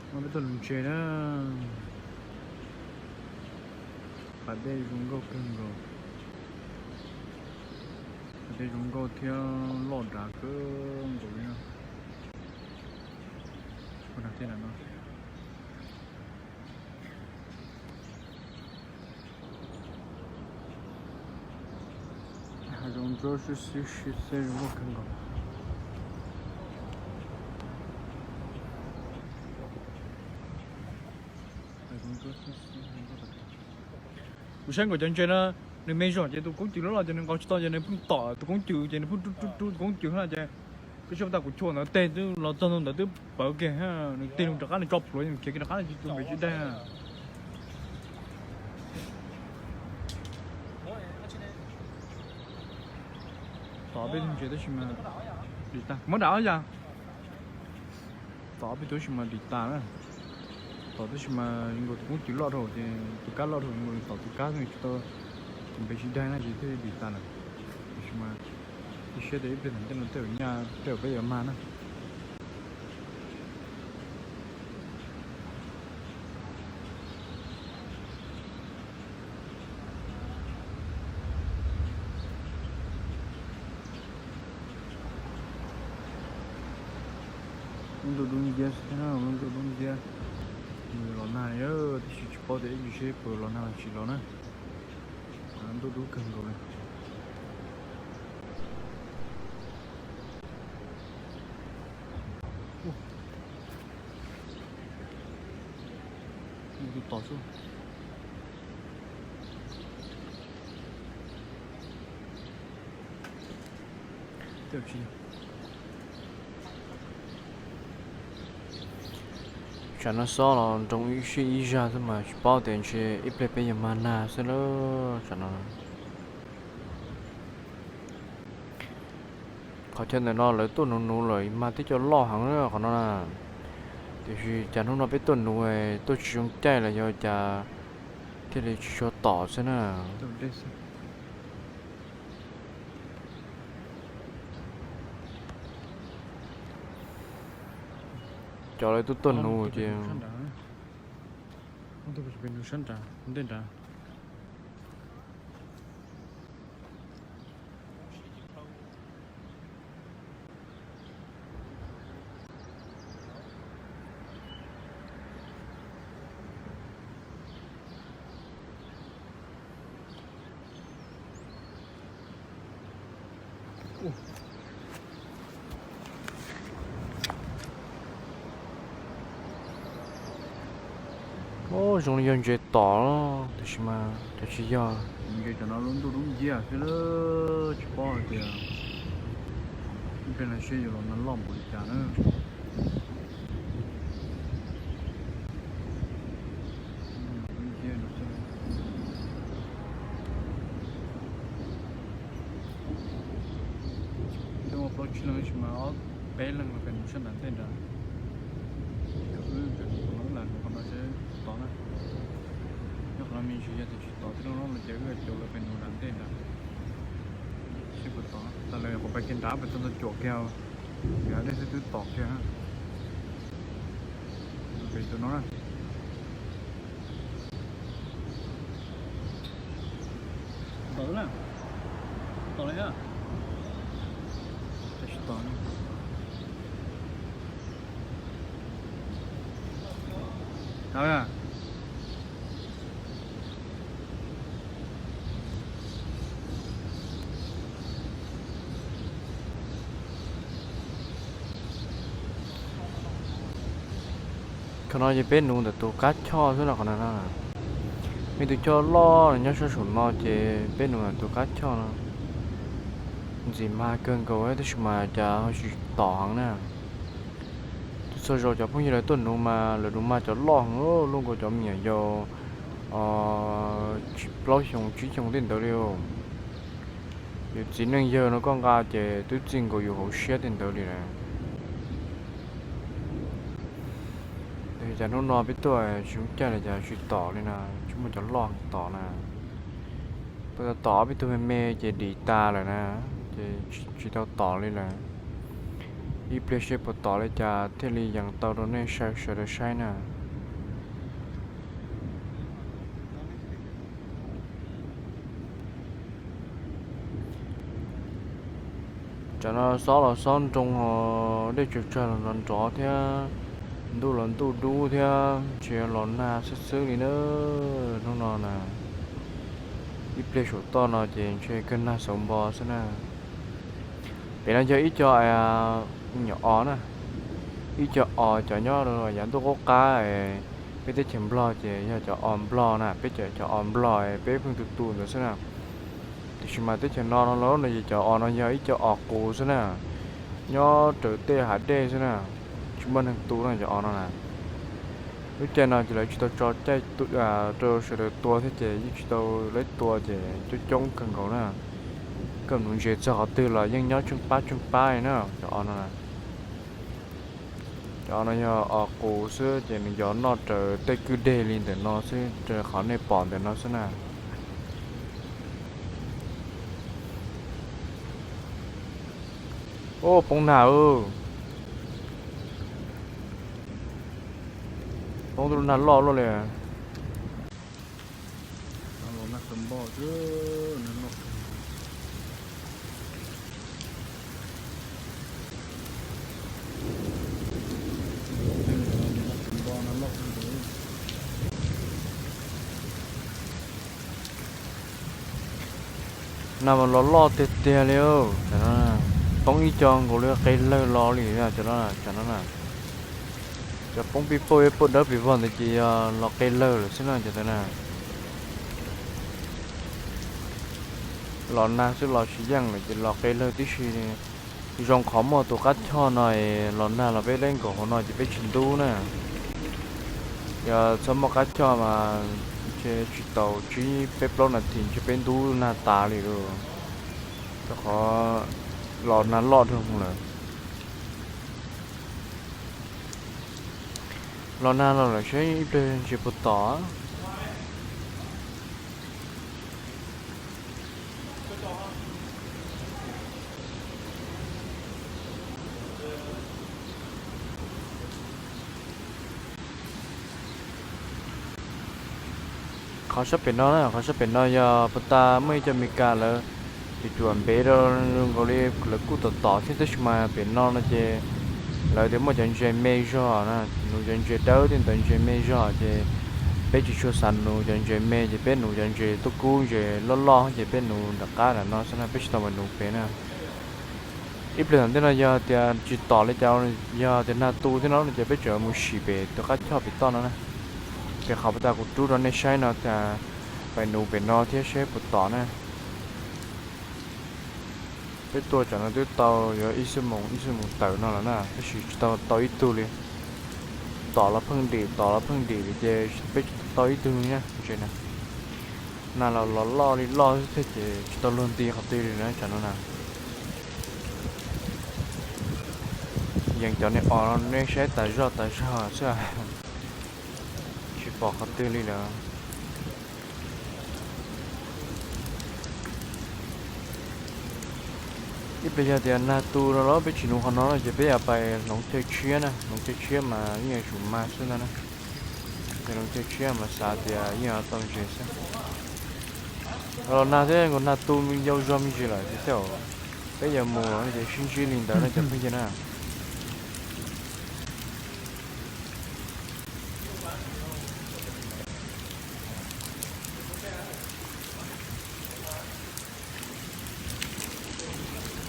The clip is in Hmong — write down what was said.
Peb tuaj lug ntses na. Pas dej zoo nkauj kawg nkaus. Pas dej zoo nkauj thiab loj dav kawg nkaus li na. Ua tej no. Hav zoov ntsuab xwb xwb xwb zoo nkauj kawg nkaus. Kuv saib nkaus cov ntses no, nws me zog ces tus koob cws loj loj ces nws nqos tsis tau ces nws pheej tom tus koob cws ces nws pheej rub rub rub tus koob cws na ces peb sab tag kuv chua ntawd teg twb los txog ntawd twb pawv kiag, nws tig loo rov qab nws tso plhuav nws khiav kiag rov qab tsis tu npe tsis daig. Tom peb tug ntses tab sis mas dim tag, muab dam ob yas. Tom peb tug tab sis mas dim tas na. Tom tab sis mas nkaus tus koob cws loj dhau ces tus kab loj dhau nkaus, tom tus kab tsis tau tus npe tsis daig na ces thiaj dim tas lawm. Tab sis mas ib siab tias ib pliag tom ntej no tej zaum nyaj tej zaum peb yuav mag na. Lub ntuj dub nciab xwb thiab, lub ntuj dub nciab. Mus los nag li, tab sis tsis paub tias ib ntsis seb puas los nag los tsis los na. Ntuj dub kawg nkaus li. Tus tom xwb. Tsam no xob los nroo ib sij ib zag xwb mas tsis paub tias ntshe ib pliag peb yuav mag nag xwb lawm tsam no. Qhov chaw ntawm no lawv tuaj nuv nuv lawm mag tib co loj heev qhov no na. Tiam sis cas hnub no peb tuaj nuv tuaj tsis zoo caij los yog cas thiaj li tsis tshua tom xwb na. Cov lawv tuaj tuaj nuv ces Zoo li yog ntses tom los tab sis mas cov tsis yog. Ntses cov no lub ntuj dub nciab xwb, tsis paub hais tias ib pliag no seb yuav los nag loj npaum li cas na. Twb muaj plaub tsib leeg tab sis mas ob peb leeg los pem nuv sab nram ntej nrad. Cov wb cov tus no wb lam nuv qhov no seb puas tod na. Nyob qhov no me ntsis yog tias tsis tod tib lub no ces wb caum lawv pem nuv nram ntej nrad seb puas tod. Tas lawv qhov pais kiag nrad pem txog ntawm cuam kiag, yog dej xwb twb tom kiag. Pem tus no na. Tom na. Tom li na. Tab sis tom na. Tom na. Qhov no ces peb nuv ntawm tus qab choj xwb no qhov no. Me tus choj loj nyob sab saum no ces peb nuv ntawm tus qab choj no. Ntxim mag kawg nkaus tab sis mas cas ho tsis tom heev na. Txhua zaus cov phooj ywg lawv tuaj nuv mas lawv nuv mag cov loj heev, luaj nkaus cov me nyuam yaus plaub xyoos tsib xyoos tej ntawd li. Yus txiv neej yawg no koj nqa ces twb txij nkaus yus hauv siab tej ntawd li lawm. Cas hnub no peb tuaj tsis zoo caij li cas tsis tom li na, tsis muaj cov loj tom na. Tuaj tom ob peb tug me me ces dim tas lawm na, ces tsis tau tom li lawm. Ib pliag seb puas tom li cas thiaj li yees tau rau nej sawv daws saib na. Tam no xob los xob nroo ho dej tsawg tsawg los nrov nrov thiab, ntuj los ntuj dub thiab, ntshe los nag xwb xwb li na. Hnub no na, ib pliag saum toj no ces ntshe kawg nag xauv npo xwb na. Pem no yog ib co nyuam os na, ib co os cov nyob yav ntuj qub qab peb teb chaws Nplog ces yog cov os Nplog na, peb cov os Nplog peb pheej tu tu ntawd xwb na. Tiam sis mas teb chaws no no los no ces cov os no yog ib co os qus xwb na, nyob raws tej hav dej xwb na, tsis muaj neeg tu no cov os no na. Lub caij no ces lawv tsis tau tso caij rau sawv daws tua thiab ces yeej tsis tau, lawv tua ces coob coob kawg nkaus na. Koj nuv ntses txog qhov twg los yeej nyob tsheej pab tsheej pab li na cov os no na. Cov os no yog os qus xwb ces nws yog noj raws tej kwj deg li ntawm no xwb, raws qhov nej pom ntawm no xwb na. Ub, poob nag, poob tus nag loj luaj li. Nag mas los loj tiag tiag li, poob ib co nkaus li qe lawg los li cov no na. Cov poob pij pauj ib pauj dawb pis vog ntawd ces yog los qe lawg lawm xwb na cov ntawd na. Los nag xwb los tsis yeej lawm ces los qe lawg tib si. Zoo qhov muaj tus qab choj no, los nag los peb deb nkaus hauv no ces peb tsis ntub na. Yog txhob muaj qab choj mas ntshe tsis tau tsib peb plaub nas this ntshe peb ntub nag tas li lawm, rau qhov los nag loj dhau lawm. Los nag los lawm seb ib pliag ntses puas tom. Qhov sab pem no na, qhov sab pem no yog puag ta muaj ib co Meskas lawv cuam cuam npev rau nkaus li, lawv kuj tom tom thiab tab sis mas pem no no ces lawv tias muaj cov ntses me zog na, nuv cov ntses dawb thiab ntawd ntses me zog ces peb tsis tshua xav nuv cov ntses me ces peb nuv cov ntses tuaj kub ntses loj loj ces peb nuv nram qab nram no xwb na, peb tsis tau mus nuv pem na. Ib pliag tom ntej no yog tias tsis tom li cas, yog tias nag tu thiab no ces peb tseem mus sim pem tus qab choj pem toj no na. Ces qhov puag ta kuv rub rau nej saib no tas, pem nuv pem no thiab seb puas tom na. Peb tuaj tsam no twb tau yuav ib xuab moos ib xuab moos tawm no lawm na tab sis tsis tau tau ib tug li. Tom los pheej dim, tom los pheej dim li ces peb tsis tau ib tug li na. Ntshe na, nag los los loj li loj xwb thiab ces tsis tau luag nti qhov twg li na tsam no na. Yees cov niag os nej saib tas zog tas zog xwb, tsis pom qhov twg li lawm. Ib pliag yog tias nag tu no los peb tsis nuv qhov no no ces peb yuav pais hloov chaw tshiab na, hloov chaw tshiab mas yeej yuav tsum mag xwb ntag na. Hloov chaw tshiab mas xav tias yeej yuav tau ntses xwb. Los nag thiab nkaus nag tu yau zog me ntsis lawm thiab, peb yuav mus ces sib ntsib li ntawd no cov phooj ywg na.